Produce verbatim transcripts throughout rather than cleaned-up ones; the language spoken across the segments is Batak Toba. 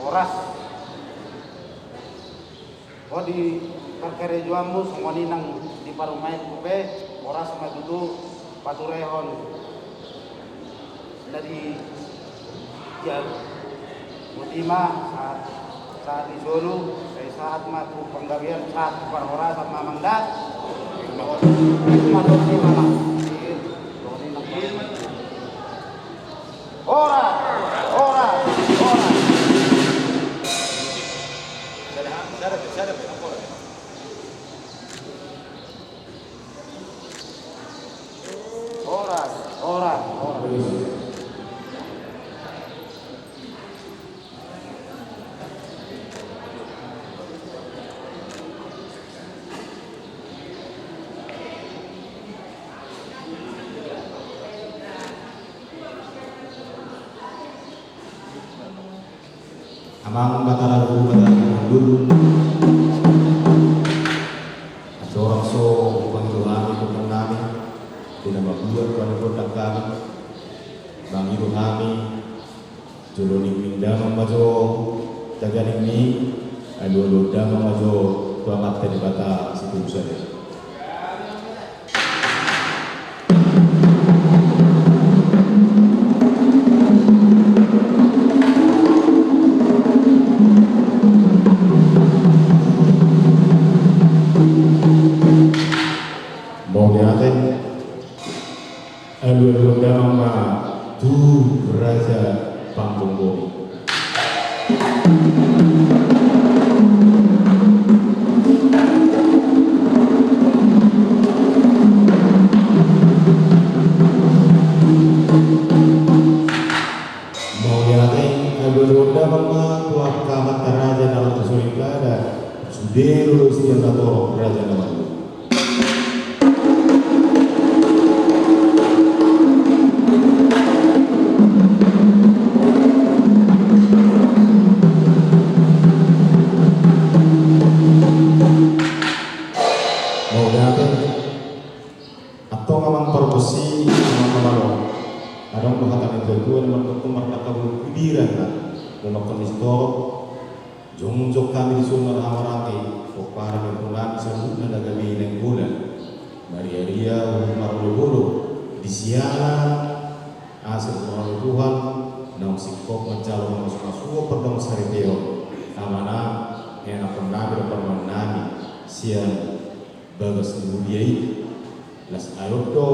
Horas. O, di parkarejoanmu songon i nang di parumaenmu pe, horas ma tutu paturehon na di jabu. Boti ma sahat, sahat di solu, sai sahat ma tu panggabean, sahat tu parhorasan ma, Amang, da. Ima tutu, Amang. Horas, horas, horas. Horas, horas, horas. Amang Batara Guru, Batara Guru, andorang so hupangido hami gondang nami di na mambuat hami gondang nami, mangido hami, jolo ningning damang ma jo taganingni, alualu damang ma jo tu Amanta Debata Sitolu Sada. Mauliate. Alualu damang ma tu Raja Panggonggong. Mauliate. Alualu damang ma tu angka amanta raja na ro tu soripada, sude do sude na torop raja na martua. Mauliate. Antong amang pargonsi, amang na malo, adong do hata ni natua-tua na mandok tu mardangka bulu pidiran na, na mandok ni sitorop. Jongjong hami dison marhahamaranggi, pomparan ni ompunami saluhutna na gabe Nainggolan, mariaria, huhut marolopolop di siala, asa diturang ni Tuhan naung singkop manjalo na masumasu pardongan saripeon, amana, ianakhonnami dohot parumaennami sian bagas ni huria i. Las ai on do,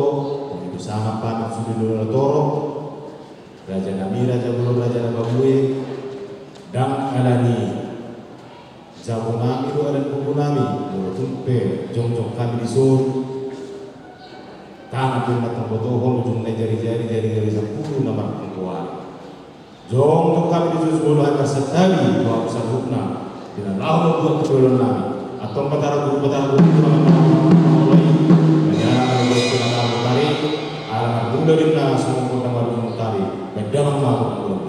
on do sanga patik sude do na torop, rajanami, raja bolon, raja na mabue, ndang alani jagonami do, alani bukunami, molo tung pe jongjong hami dison, tangan pe na tonggotohon, ujungna jarijari, jarijari sampulu na martonggoan. Jongjong hami dison, molo hami marsantabi tu hamu saluhutna di na laho mambuat tu bolonnami. Antong Batara Guru, Batara Guru, tu na mangoloi, manjana mangoloi tu na mangoloi tari, ala marmula di na sumongkon na marujung tari, baen damang ma tu bolonnami.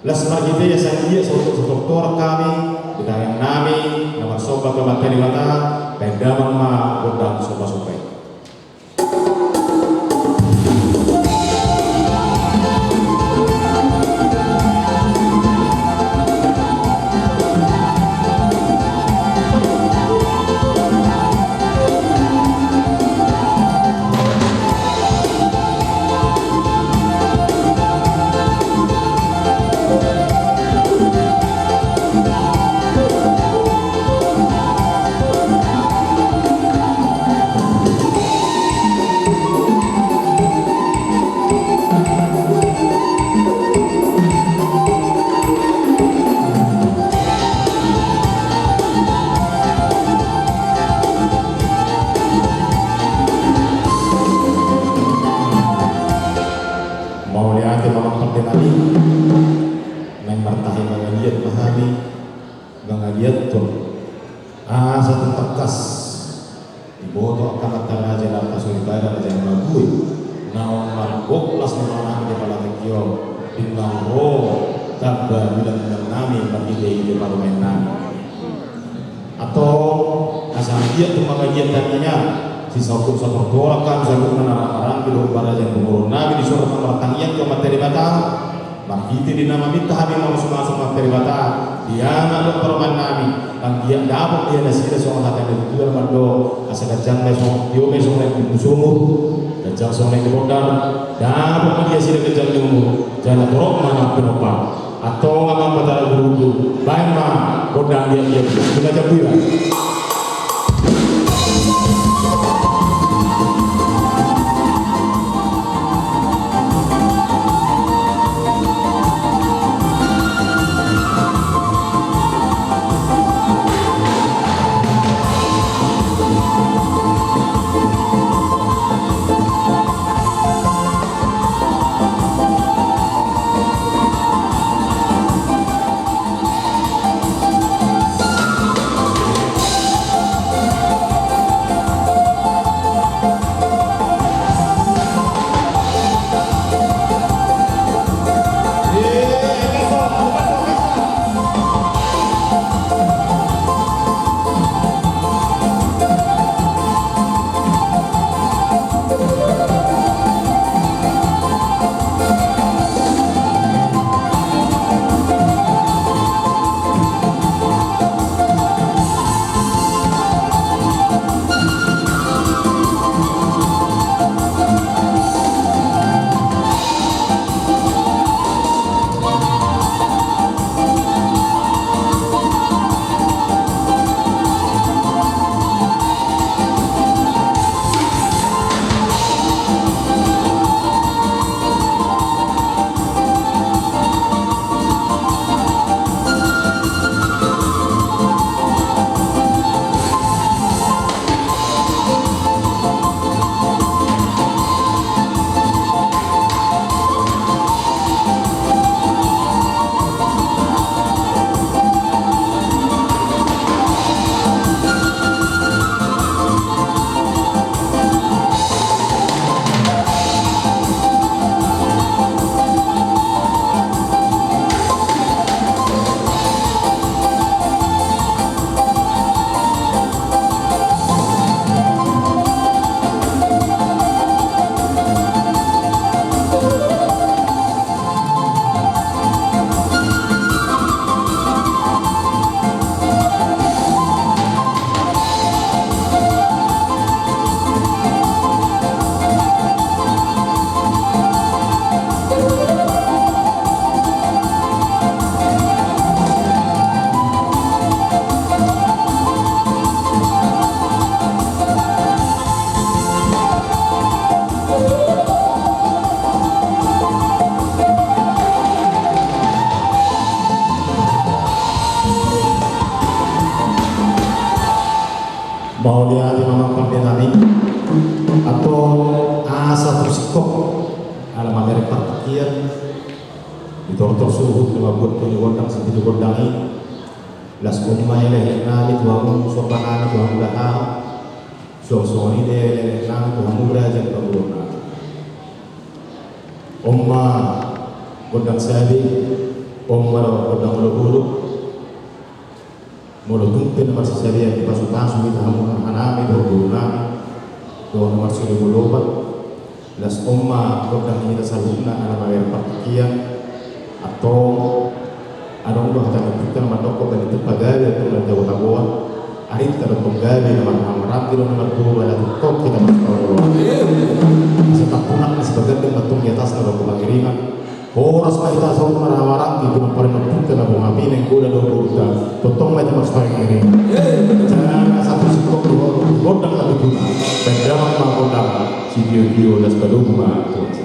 Las marhite ia sanggia sotok-sotok torang hami, di tangiangnami na marsomba tu Amanta Debata, baen damang ma gondang somba-somba i. Di na ro tamba bilang-bilang nami marhite-hite parumaen nami. Antong asa anggiat tumangkagiat tangiangan, sisautuk saportolan hami saluhutna na marhahamaranggi dohot baraja ni pamoruon nami di son na martangiang tu Amanta Debata. Marhite di na maminta hami mamasu-masu tu Amanta Debata di anak dohot parumaen nami. Anggiat dapot ma nasida songon hata ni natuatua na mandok, asa ganjang ma songon tio, songon na di sumur, ganjang songon na di bondar. Dapot ma nasida ganjang ni umur jala torop ma na pinompar. Antong amang parhata guru-guru, baen ma gondang anggiat-anggiat. Bina jambira. Mauliate ma amang pande nami. Antong asa tusingkop ala mamereng partingkian, ditortor suhut na mambuat pitu gondang, sipitu gondang i. Laos on ma elek-elek nami tu hamu, somba nami tu hamu da hahang. Suang songon i do elek-elek nami tu hamu raja ni pamoruon nami. On ma gondang sabi, on ma do gondang olok-olok. Molo tung pe na marsisabian dipasu-pasu hita hamu, haha nami dohot boru nami, dohot na marsioloi molo opat. Laos on ma gondang ni hita saluhutna ala mamereng partingkian. Antong adong do hata ni ompunta na mandok, bahen ni ompunta gabe, antong na jabot hagoan. Arinta do tong gabe, na marhahamaranggi dohot na marboru, ala tongtong hita marsipaolo-oloan. Asa tampunak ni sibaganding ma tong di atasna do pangiringan. Horas ma hita saluhutna marhahamaranggi, pinompar ni ompunta na bungapineng, goda dohot borunta. Tongtong ma hita marsipangiringan. Jala asa tusingkop dohot gondang na pituna. Baen damang ma gondang sitio-tio, laos padomu ma tu atas.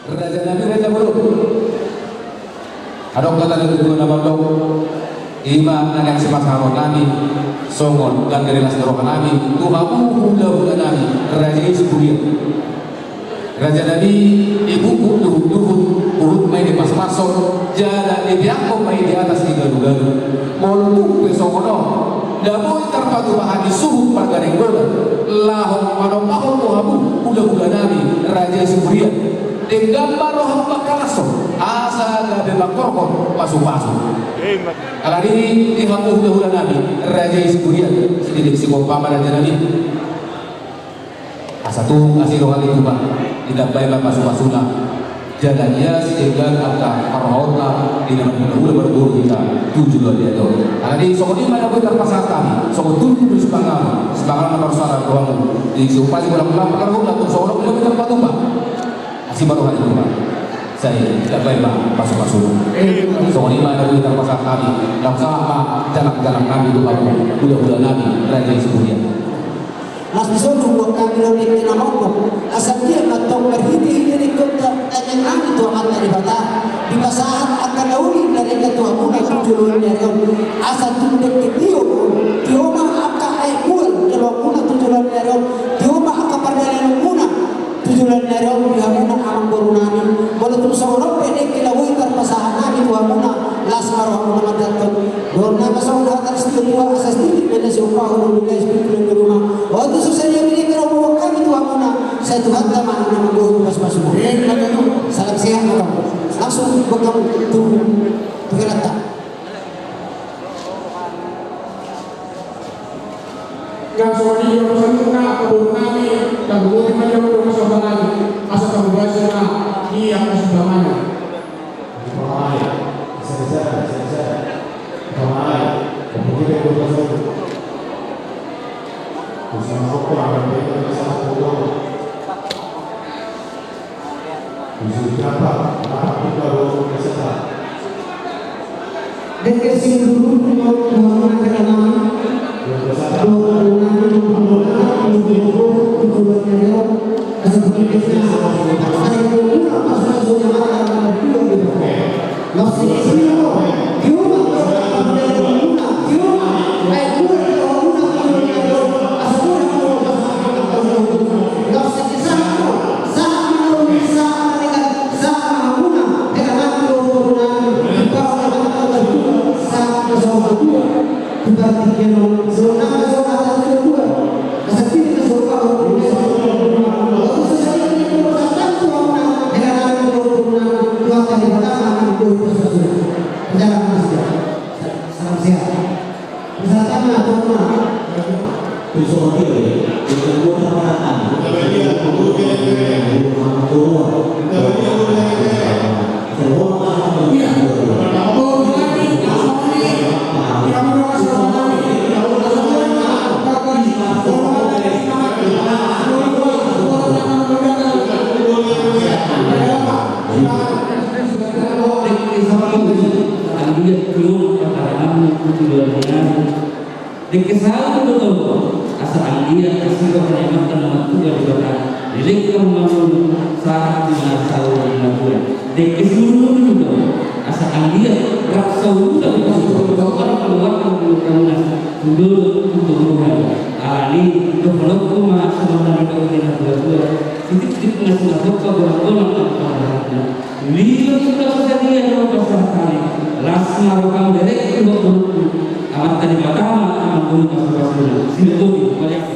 Raja nami, raja bolon. Adong hata ni natua-tua na mandok, ima na naeng sipasahaton nami songon ganjang ni las ni roha nami tu hamu hula-hula nami, raja i Siburian. Raja nami, dibuhut luhut-luhut, huhut ma i dipaspason, jala dipeakhon ma i di atas ni galu-galu. Molo tung pe songon on, na boi tarpatupa hami suhut marga Nainggolan laho manombahon tu hamu hula-hula nami, raja i Siburian. Denggan ma roham mangkalashon asa gabe mangkorhon pasu-pasu. Alani i, di hamu hula-hula nami, raja i Siburian, sididek sigompa ma, raja nami. Asa tung asi roha ni Tuhan, ditambai ma pasu-pasuna. Jala ia sidenggan angka parrohaonta di na marhula-hula marboru hita tu joloan ni ari on. Alani i, songon i ma na boi tarpasahat hami songon tutur ni sipanganon, sipanganon na marsoara tu hamu. Di siumpasi bolang-bolang parrohaonta, tung songon on ma na boi tarpatupa. Asi ma roha ni Tuhan. Sai ditambai ma pasu-pasuna. Songon i ma na boi tarpasahat hami. Laos sahat ma jalang-jalang nami tu hamu hula-hula nami, raja i Siburian. Las ni solu buat hami, laho dengke na mandok. Asa dia ma tong marhite-hite ni kota tanyang nami tu Amanta Debata, dipasahat angka na uli na dengke tu hamuna tu joloan ni ari on. Asa tung dengke tio, tio ma angka aek mual jolo hamuna tu joloan ni ari on. Tio ma angka pardalanan muna tu joloan ni ari on di hamuna amangboru nami. Molo tung songon on pe dengke na boi tarpasahat nami tu hamuna, las ma rohamuna mandathon. Dohonon nami songon hata ni natua-tua, asa sititi ma na siumpahon, dohonon nami sititi ma na rumah. Oto so sadia ma dengke na huboan hami tu hamuna, sai Tuhanta ma na manggohi pasu-pasuna. Salam sehat ma. Langsung buat hamu tu, tu hela ta. Nang songon i do pasahaton nami tu boru nami, tangguhon ma di hamu do pasahaton nami, asa tangguhon ma di angka sumbangan. Pamae, bisa-bisa, bisa-bisa. Pamae, komputer do pasahaton. Bisa masuk ke angka pasahaton. Dengke siundul-undul tu hamuna hela nami. Salam sehat. Bersama-sama, teman-teman. Dengke saut do tong, asa anggiat asi roha ni Amanta na martua Debata, dilehon ma muna sahat di na saur matua. Dengke siundul-undul do tong, asa anggiat rap saur matua, rap saur matua, rap saur matua. Alani i, dohononku ma songon na nidok ni natua-tua, sititip na sinasompa, bolang-bolang angka parrohaonna. Liat do so sadia na hupasahat hami, las ma roham, berek tu boruku, Amanta Debata ma na manggohi pasu-pasuna. Sila boti, mauliate.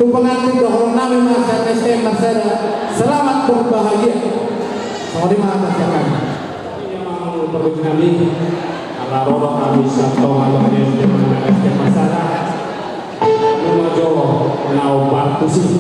Pengantin dohonon nami ma sian S T M Marsada, selamat berbahagia. Songon i ma hata sian hami. Ia ma pargonsi nami, ala ro do hami sian tonga-tonga ni S T M, S T M Marsada. Nunga jo na umbar tusi.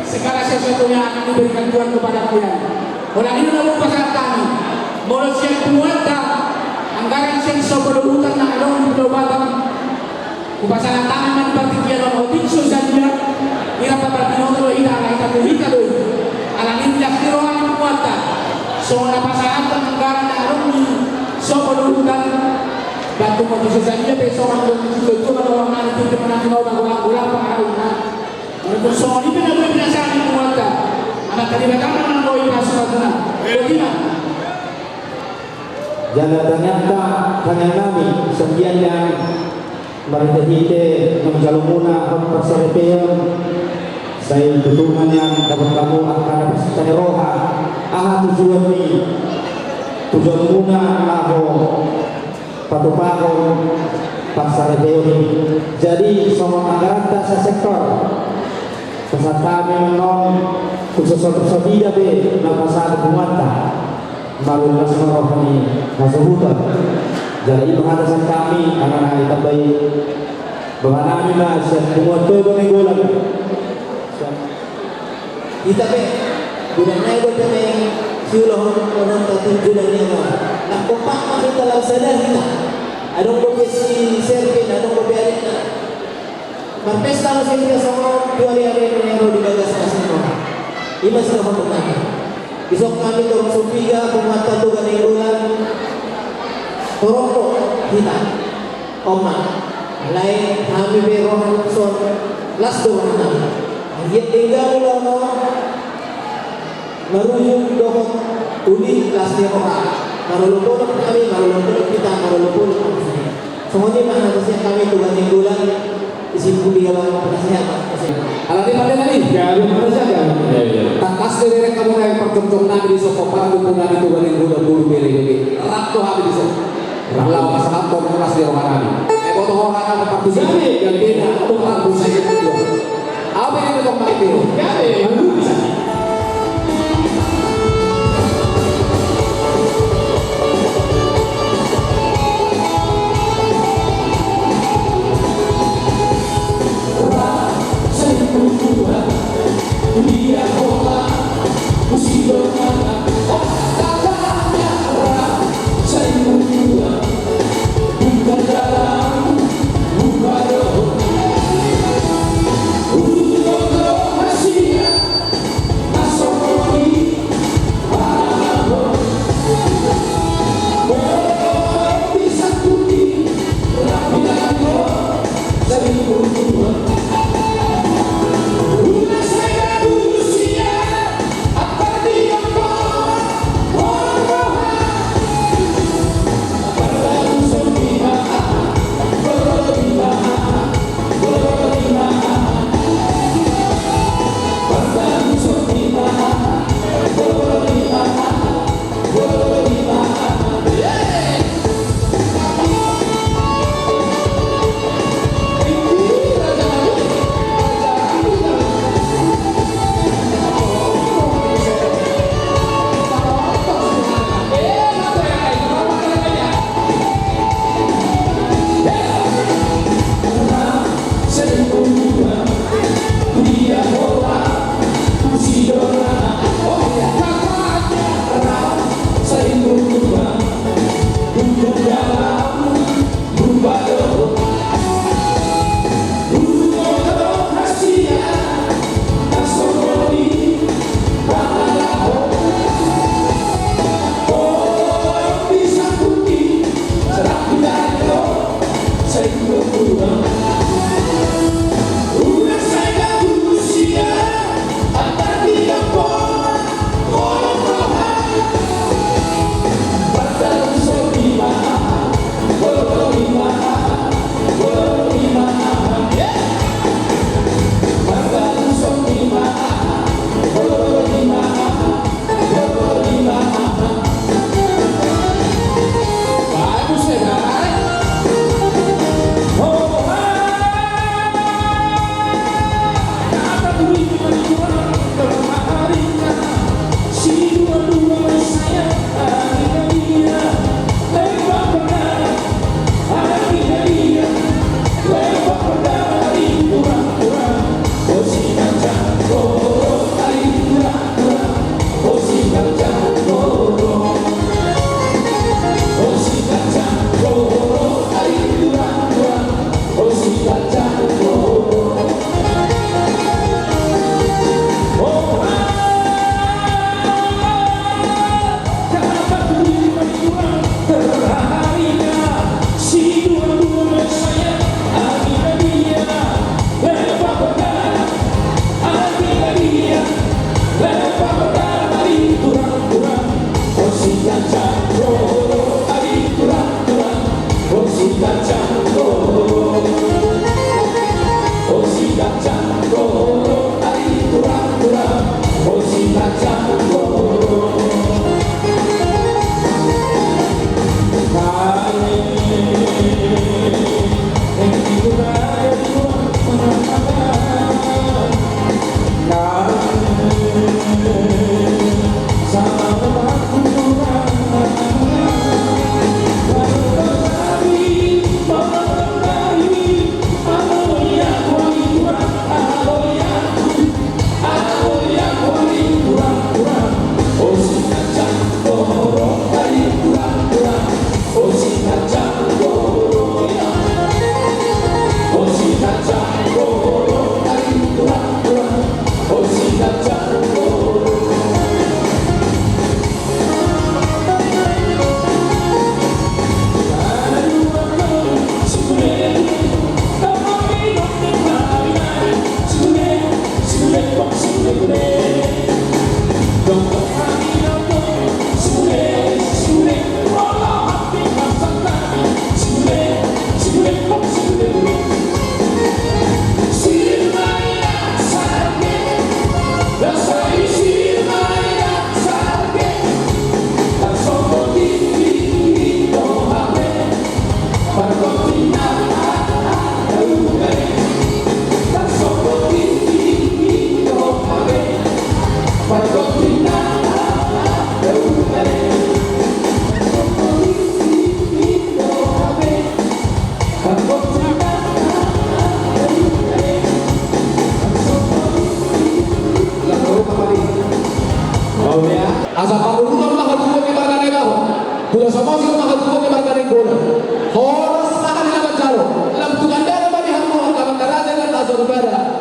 Segala sesuatunya akan diberikan Tuhan kepada kalian. Holan i do na hupasahat hami. Molo sian punguanta, anggaran sian sopo do huta na adong di Pulau Batam, hupasahat hami ma di partingkian on, otik so sadia. Ira pa parbinoto do hita, ala hita tu hita do i. Alani i las ni roha ni punguanta, songon na pasahathon anggaran na adong di sopo do huta. Bantu ma otik so sadia pe songon na adong di situ, tu ma na adong di situ, tu ma na adong di situ, golang-golang pangarahutna. Songon i pe na boi pinasahat ni punguanta. Amanta Debata ma na boi pasupasu na. Boti ma. Jala tangiangta, tangiang nami, songon dia nian marhite-hite na manjalo muna hot parsaripeon. Sai tutu ma nian dapot hamu angka na parsaripeon roha. Aha tujuan ni, tujuan muna laho patupahon parsaripeon i. Jadi songon anggaranta sasektor, pasahat hami annon, khusus so, so ida be na pasahat punguanta, marlas ma roha ni hasuhuton. Jala i ma hata sian hami, ala na ditambai dongan nami ma sian punguan Toga Nainggolan. Hita pe, godang nai do pe na siulahon, unang tatung godang ni ama. Ndang kompak ma hita laho sada hita. Adong dope si Serpin, adong dope adikna. Marpesta muse hita songon tu aleale na ro di bagas asing on. I ma sidohonon nami. Isok hami torus umpiga, punguanta Toga Nainggolan. Torop do hita. Oma, alai hami pe roha nami son, las do roha nami. Anggiat denggan ulaon on marujung dohot uli, las ni roha. Marolopolop hami, marolopolop hita, marolopolop hami. Songon i ma hata sian hami Toga Nainggolan. Isi pudi abang penasehat. Ala ni pande nami. Gabe penasehat. Tangkas do direk hamu na parjongjong nami dison, pargumpu nami Toga Nainggolan, boru bere, bere. Rap do hami dison. Rap laho pasahathon las ni roha nami. Eboto ho roha nami partusi. Gabe, gabe. Eboto ho partusi. Ape ni tong mati. Gabe. Gabe.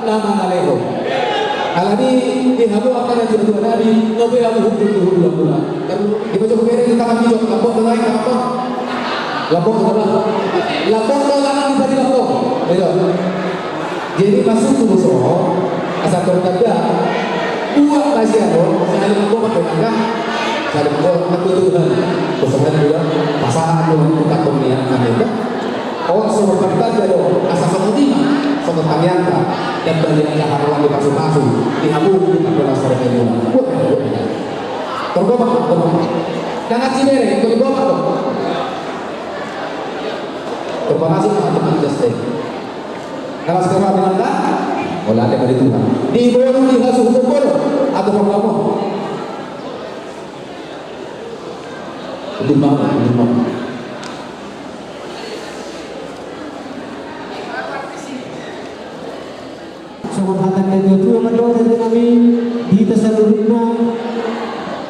Sama na leho. Alani di hamu angka na jolo dua nami, nunga be hamu hukum tu hulu hamu na. Kan di pojok bere di tangan pijok, lambok tu naik, lambok. Lambok tu apa? Lambok tu tangan di padi lambok. Betul. Jadi masuk tu musoho, asa tertanda. Buat masih ada, saya lambok pakai tangga. Saya lambok pakai Tuhan. Kosongan dua, pasangan dua, bukan pemilihan kami. Aut songon partanda do, asa songon i ma songon tangiangta, dan balian na haroan di pasupasu di hamu di pardongan saripeon muna. Buat, buat. Torgompak, torgompak. Dang asi bere, torgompak do. Torgompak asi, torgompak asi. Kalas kerap dengan tak? Olah ada dari Tuhan. Di boru di hasu hukum boru atau pangkamu? Itu mau, itu mau. Songon hata ni natuatua ma dohot hata nami di hita saluhutna.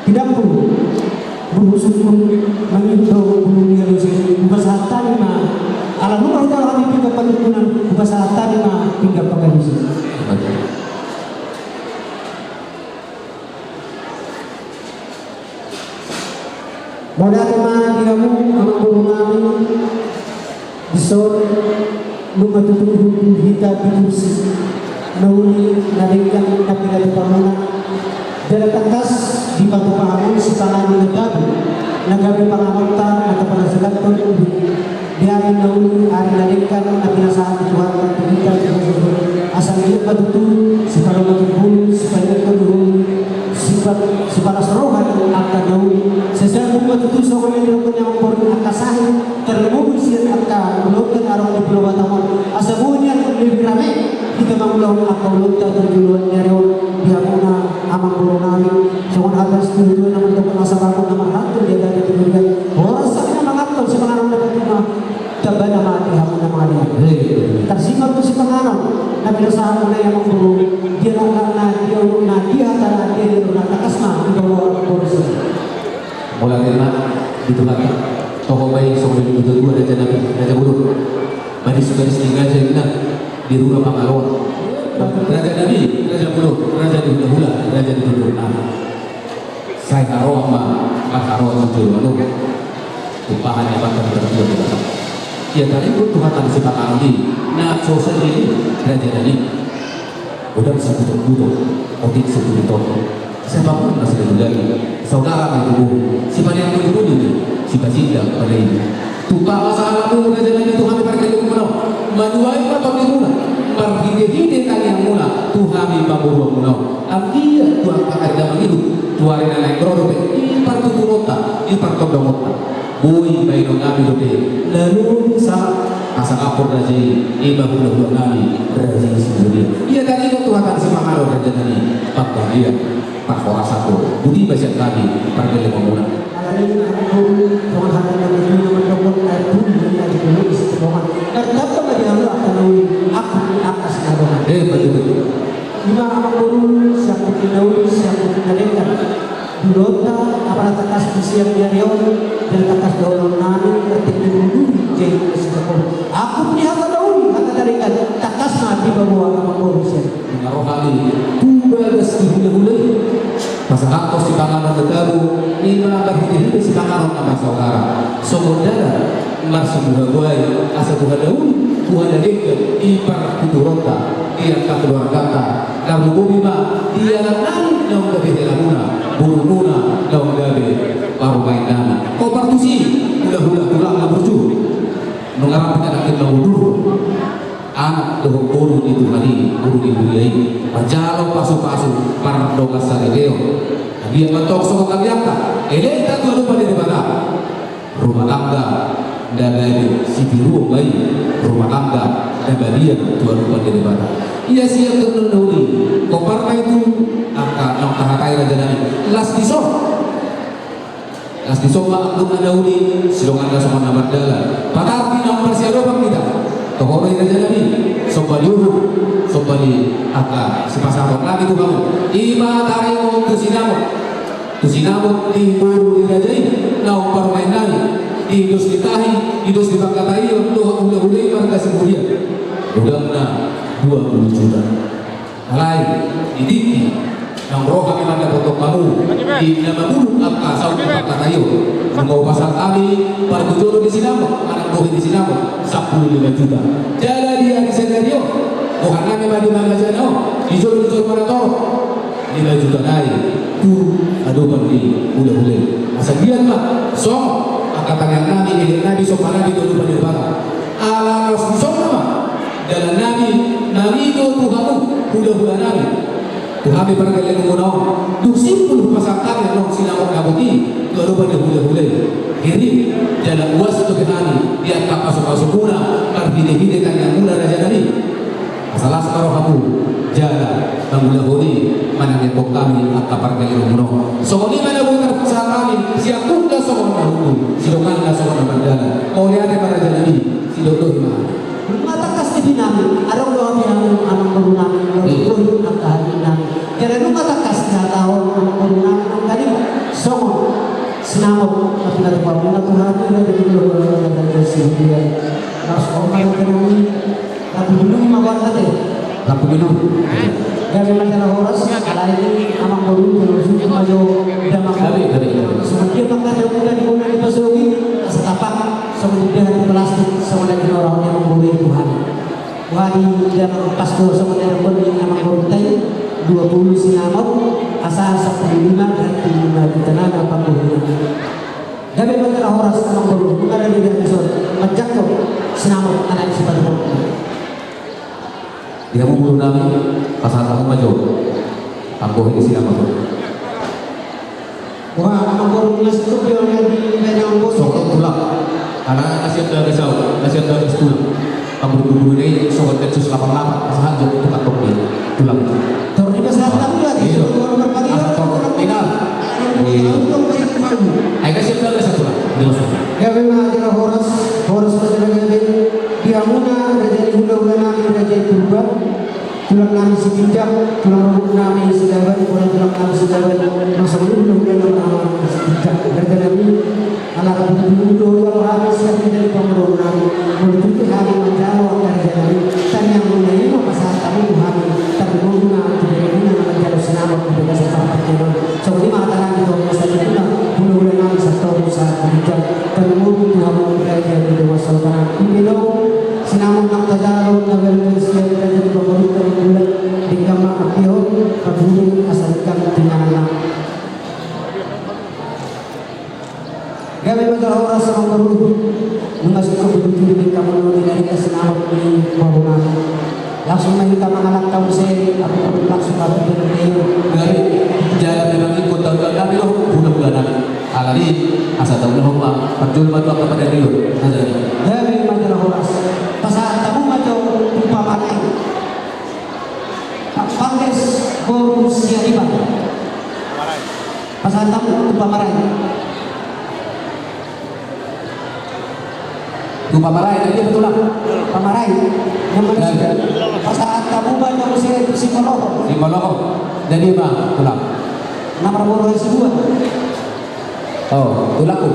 Pidampu, burhu sungkun, mangihut do burhu ni alus i. Hupasahat hami ma, ala nunga hutaon hami pinggan panungkunan, hupasahat hami ma pinggan pangalusi. Mauliate ma di hamu amangboru nami, dison nunga tutu huhut hita di kursi na uli na denggan na pinatupa muna. Jala tangkas dipatupa hamu sipanganon na gabe, na gabe panganonta na tapanasalathon. Di ari na uli, ari na denggan na pinasahat ni Tuhanta tu hita di hasosoan. Asa anggiat ma tutu sipalomaton ngolu, sipaingothon ngolu, sipa-, sipalas roha ni angka na uli. Sai sahat ma tutu songon na nidok ni amangboru, angka sahit tarlumobi sian angka ulaonta na adong di Pulo Batam on. Asa boi nian lebih rame hita mangulahon angka ulaonta tu joloan ni ari on. Di hamuna amangboru nami, songon hata ni situatua na mandok, asa bagot na marhantol di atas tu durian, horas sahat na manganhon sipanganon na patunga. Tambana ma di hamuna mangalean. Hei. Tarsingkop tu sipanganon na pinasahat muna i amangboru, di langkatna, di unokna, di hatana, di jalurna, tangkas ma dipaboa boru i. Mauliate ma di Tuhanta. Toho ma i songon na nidok ni natuatua, raja nami, raja bolon. Baris-baris ni raja inna di rura Pangaloan. Raja nami, raja bolon, raja ni hulahula, raja ni tutur nami. Sai haroan ma, marharoan ma jolo anu. Tumpahan ni amanta na martua Debata. Ia taringot tu hata ni sipanganon i, na so sadia i, raja nami. Godang sibutok-butok, otik sibutok-butok. Siapapun na silagilagian, saudara ni tubuh, sipaniang tuli-tuli, sipasindak pala i. Tupa ma sahalakmu raja nami tu hami pargellengon muna on, manuai ma tondimuna, marhite-hite tangiangmuna tu hami pamoruonmuna on. Anggiat tu angka ari na mangihut, tu ari na naeng ro dope, i partuturonta, i partondongonta. Boi baenon nami dope na luhut sanga pasangaphon raja i, i ma hulahula nami raja i Siburia. Ia taringot tu hata ni sipanganon raja nami, panggabean, parhorasan do. Boti ma sian hami pargellengon muna. Alai na hami boru, songon hata ni natuatua na mandok, aek tuli na di bulu isi tembongan. Tartamba ma di hamu angka na uli, angka na sinadongan. Eh, betul, betul. I ma amangboru, siangkup ni na uli, siangkup ni na denggan. Di ulaonta, apala tangkas di siang ni ari on, jala tangkas di ulaon nami, na tingki duduk, jadi na sisakol. Angkup ni hata na uli, hata na denggan, tangkas ma dipaboa amangboru sian. Di na ro hami tu bagas ni hulahula i, pasahathon sipanganon na tabo, i ma marhite-hite sipanganon na marsaudara. Songon dalan marsibuhabuhai, asa tu hata na uli, tu hata na denggan, i partuturonta, di angka keluarganta, tarlumobi ma di anak nami naung gabe helamuna, borumuna naung gabe parumaen nami. Hombar tusi, hulahula, tulang na burju. Nunga rap hita nangkin mangudur anak dohot boru ni Tuhan i, boru ni huria i, manjalo pasupasu pardongan saripeon. Anggiat ma antong songon tangiangta, elek hita tu adopan ni Debata. Rumah tangga na gabe sitiruon ma i, rumah tangga na badia tu adopan ni Debata. Ia sian tonun na uli, hombar ma i tu angka naung tahatai raja nami. Las dison. Las dison ma angka na uli, sidonganna songon na mardalan. Patar di na marsiadopan hita. Toho do i raja nami, somba ni uhum, somba ni angka sipasahaton nami tu hamu. I ma taringot tu sinamot. Tu sinamot ni boru ni raja i, naung parumaen nami, di dos ni tahi, di dos ni pangkataion, dohot hulahula i marga Siburia. Godangna dua pulu juta. Alai di tingki naung ro hami mandapothon hamu di na mangulahon angka saut ni parhata i, nunga hupasahat hami parbujuron ni sinamot manang bohi ni sinamot sampulu lima juta. Jala di ari sadari on, bohannami ma di mangajar on, di jolo ni jolo manang torop, lima juta nai tu adopan ni hulahula i. Asa biar ma songon angka tangiangnami, eleknami, sombanami tu adopan ni Debata. Ala laos dison nama dalannami mangido tu hamu hulahulanami, tu hami pargellengmuna on, dung simpul hupasahat hami annon sinamot na boti tu adopan ni hulahula i. Hirim jala uas dope hami di angka pasupasumuna marhitehite tangiangmuna, rajanami. Asa las ma rohamu jala mangulahon i manangiangkon hami angka pargellengmuna on. Songon i ma na boi tarpasahat hami, sian hundul songon na hundul, sidonganna songon na mardalan. Mauliate ma, rajanami, sidohononmi ma. Nunga tangkas di hami, adong do hami, amangborunami, molo boi angka hami nami. Jala nunga tangkas di hata on, amangborunami, nangkaning songon sinamot na pinatupa muna tu hami, na di hula-hula na di Sibulian. Laos on ma, rajanami. Rambu minum ma goarna, ate? Rambu minum. Gabe ma jala horas, alai amangboru, jolo suhut ma jo damang. Gabe, gabe, gabe. Songon dia ma angka damang na di bona ni pasogi, asa tapak, songon dia di plastik, songon na di nora ni amangboru i tu hami. Wah, di damang pas do songon na di bona ni amangboru ta i, dua pulu sinamot, asa sampulu lima, berarti lima juta na panggohi. Gabe ma jala horas, amangboru, nunga rade di hami dison, manjangkon sinamot alai sipatupa. Di hamu borunami, pasahat hamu ma jo panggohi ni sinamot. Wah, amangboru, nunga singkop do na di baen amangboru. Songon tulang. Ala na sian Bagas au, na sian Bagas tulang. Panggohi ni boruna i songon Densus delapan delapan, pasahat jo tu kantong dia. Tulang. Tor dipasahat hamu lagi, songon tulang parpagi. Asa tor, ina. Ai na sian Bagas au tulang. Dia masuk. Gabe ma jala horas, horas ma jala gabe. Di hamuna raja ni hulahulanami, raja i Purba. Tulangnami Sitinjak, tulang rorobotnami Silaban, boru tulangnami Silaban, masa bulu hula na marhaha Sitinjak. Rajanami, ala rambu tubu do hami sian raja ni pamoruonnami, molo tung pe hami manjalo angka rajanami, tangiangmuna i ma pasahat hamu tu hami, tarlumobi ma tu beremuna na manjalo sinamot di bagasan parpanggohion. Songon i ma hatanami tu hamu saluhutna, hulahulanami Santoru sahat tu ginjang, tarlumobi tu hamu raja ni Debata Solopan. Di belo sinamot na tajalo na gabe sian raja ni pamoruon, tarlumobi ma denggan ma ampehon, parbue asa denggan tu ingananna. Gabe ma jala horas, amangboru. Nunga singkop do tutu di hami, molo di na denggan sinamot ni borunami. Langsung ma hita mangalangka muse, abu-abu langsung ma tu Padanrion. Gabe, jala memang ingkon taulahon hami do hulahulanami. Alani, asa taulahon ma parjolo ma tu angka Padanrion. Gabe ma jala horas. Pasahat hamu ma jo tu pamarai. Pak Pandes boru Siariban. Pasahat hamu tu pamarai. Tu pamarai, na dia betul lah. Pamarai. Yang mana sih? Pasahat hamu ma jo muse tu Simoloho. Simoloho. Jadi ma, tulang. Na marboru Hasibuan. Oh, tulangku.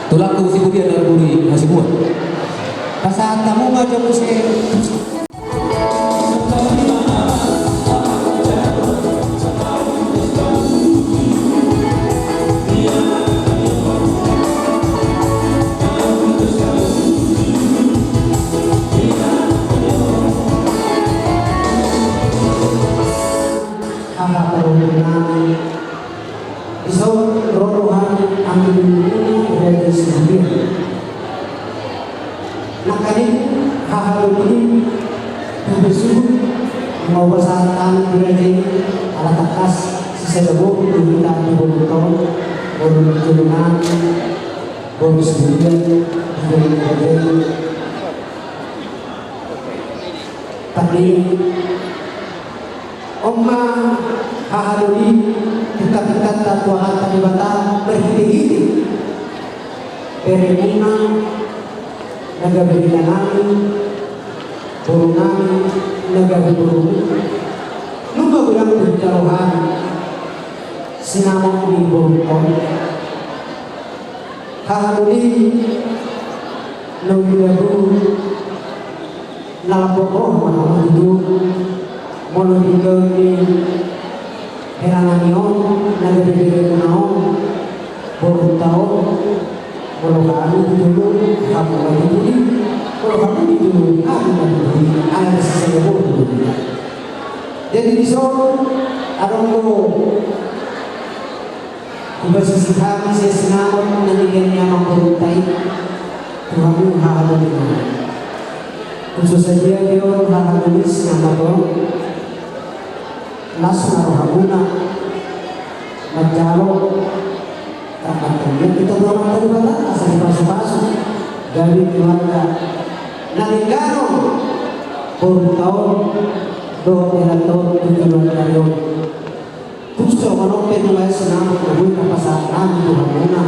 Tulangku Sibulian na marboru Hasibuan. Pasahat hamu ma jo muse. Aha, parhundul nami. Dison ro do hami, anggi ni hulahula, raja Sibulian. Nangkaning haha do i, tu be suhut, nunga hupasahat hami tu raja i, ala tangkas sisada boru do hita di borunta on, boru ni jolo nami, boru Sibulian, di jolo ni raja i. Tangkas on ma haha do i, pinta-pintanta tu Amanta Debata marhite-hite beremuna na gabe inanami, borunami na gabe boru. Nunga godang do hujalo hami sinamot ni borunta on. Haha do i, na uli na boru, na lambok roha ma hamu tu Molo di gaol ni hela nami on, na gabe-gabe muna on, borunta on, molo hami di jolo, hamu ma di pudi, molo hamu di jolo, hami ma di pudi, ala ni sisada boru. Jadi dison, adong do Hupasahat hami sian sinamot na nibaen ni amangborunta i tu hamu haha doli nami. Hupasahat hami on haha doli sinamot on. Las ma rohamuna manjalo. Tangkap tangan kita doa mata di mata asa dipasu-pasu. Gabe keluarga na denggan on. Borunta on dohot helanta on tu joloan ni ari on. Tuso manang pe nunga sinamot na boi na pasahat nami tu hamuna.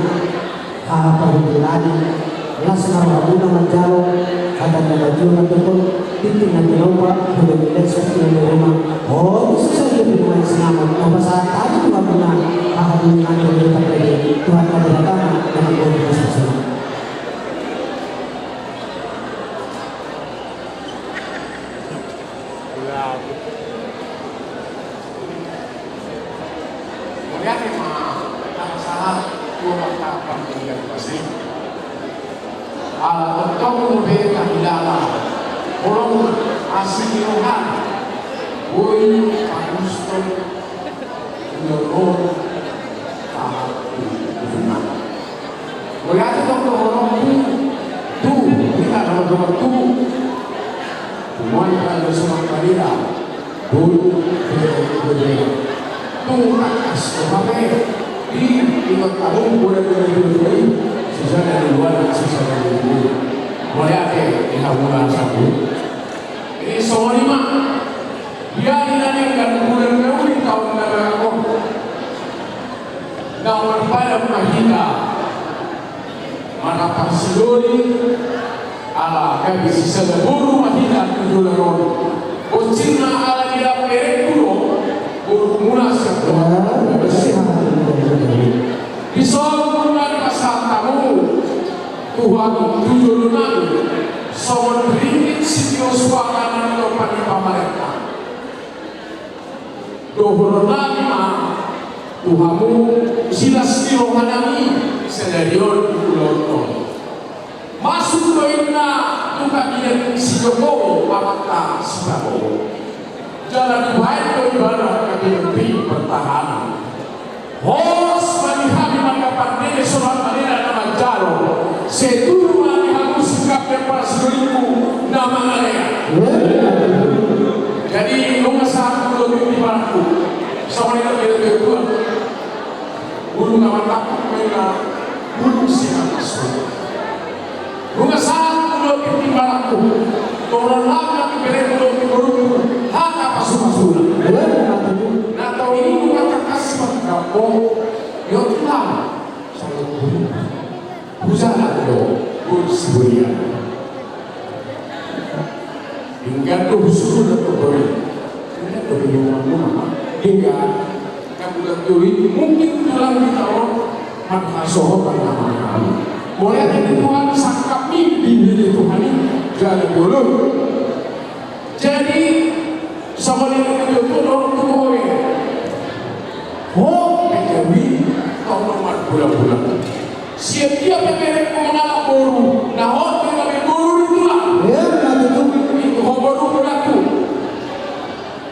Haha parhundul nami, las ma rohamuna manjalo hata na badia na tongtong, tintin na tinopa, hudon ni les, tintin na niruma. O tuso sadia pe nunga sinamot na pasahat nami tu hamuna. Haha doli nami, Tuhan na dihatama na dibuat di pasahat. Mauliate ma tapasahat tu Amanta Pardenggan Basa i. Ala tongtong dope tahilala holong asi ni rohana boi panushon. Mauliate tong tu holongku tu hita na mardongan tubu. Tumanda do songon panida. Boi boi boi. Tung tangkas do hape di ingot tabung bola dua ribu dua puluh. Sisada di luar sisada di luar. Mauliate di hamuna sabu. Jadi songon i ma. Di ari na denggan bulan na uli taon na ragam on. Na marpadan ma hita marapar sidoli. Ala gabe sisada boru ma hita tu joloan on. Bonsirna ala ni berengku do borumuna sian. Dison nunga dipasahat hamu tu hami tu jolo nami songon ringgit sitio suara na nitopan ni pamarenta. Dohonon nami ma tu hamu silas ni roha nami sadari on tu ulaon on. Masuk do inna tu kabinet si Jokowi amanta si Prabowo. Jala dibaen do ibana kabinet pertahanan. Horas ma di hami mangapar nene sonang manena na manjalo. Setu ma di hamu singkap dan para sidoliku na mangalean. Jadi nunga sahat tu lobi di balaku. Sama dengan dia dia tua. Bulu na mantap main na bulu si atas. Nunga sahat tu lobi di balaku. Toron lama di bere lobi bulu. Hata pasu-pasu. Na tau ini nunga takasi mangkapo. Yo tulang. Sangat buruk. Hujalan do, bos burian. Hingga do husuhun do bori. Hingga do bingung mama. Hingga kabulan turi mungkin tulang di tahun marhasohotan nama kami. Mulai dari Tuhan sangkap mimpi dari Tuhan ini jadi dulu. Jadi songon i do tu dohot tu ho. Ho pe jawi tong marbulan-bulan. Sian dia pe berengku mangalap boru na ho pe gabe boru di tulang. Itu ho boru boraku.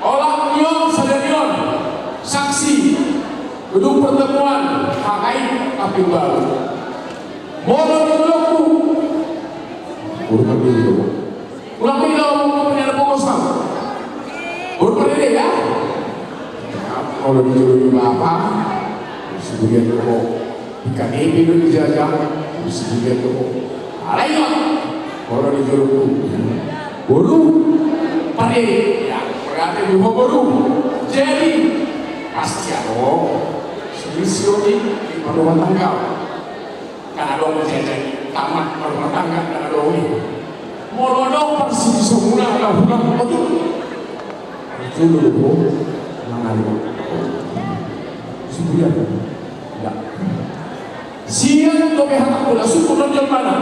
Olah nion sadarion saksi gedung pertemuan hakai tapi baru. Molo di joloku. Boru kan di joloku. Ulang lagi dong, kau punya ada bungkus kau. Baru pernah deh ya? Kalau di julu di bapa, sebagian kau di K T P lu dijajah, sebagian kau. Alai kau, kalau di julu tu, baru pernah deh ya? Berarti di baru. Jadi pasti ada. Selisih di rumah tangga. Kan adong jadi tamat marumah tangga, kan adong i. Molo adong parsisiomuna na hulang otik. Jolo do ho mangalimo. Sibulian. Sian dope hatangku na sungkun on jolmana.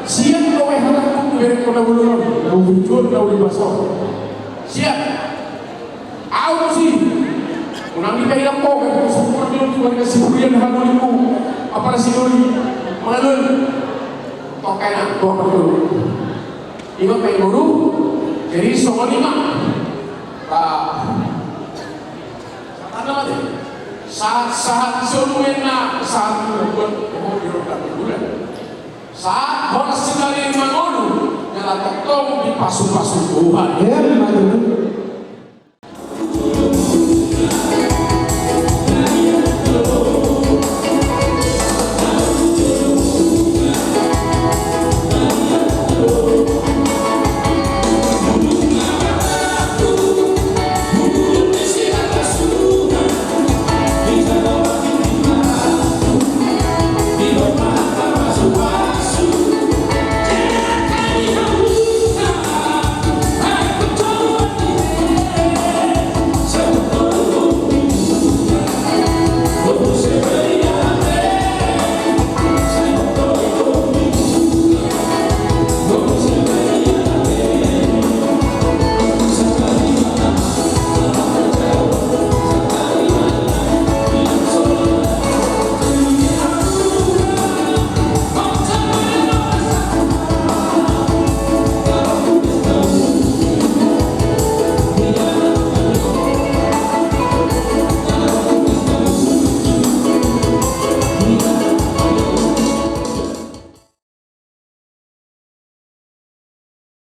Sian dope hatangku tu berengku na bolon on. Na ujur na uli baso. Sian. Au si. Unang di pailang po kan, sempurna tu warga si Burian, halo ni ku. Apa na si doli? Mangalun. Tokai na, tokai na. Ima pe boru. Jadi songon i ma. Ba. Sahat ma di. Sahat, sahat, solumen na, sahat, buat, oh, di roda bulan. Sahat horas sidari mangolu, jala tongtong dipasupasu Tuhan. Emma.